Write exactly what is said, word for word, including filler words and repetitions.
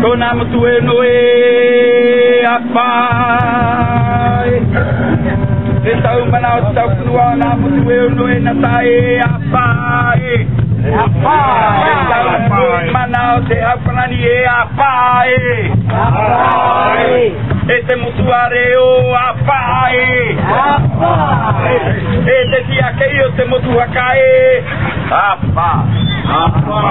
Tōna motu e ono e ʻāpā ē. Te tau mana o te tau fenua, nā motu e ono e nā tae e ʻāpā ē. ʻĀpā ē. Te tau mana o te hau Farani e ʻāpā ē. ʻĀpā ē. E te motu ʻāreʻo ʻāpā ē. ʻĀpā ē. E te tiaʻi o te motu haka ē. ʻĀpā. ʻĀpā.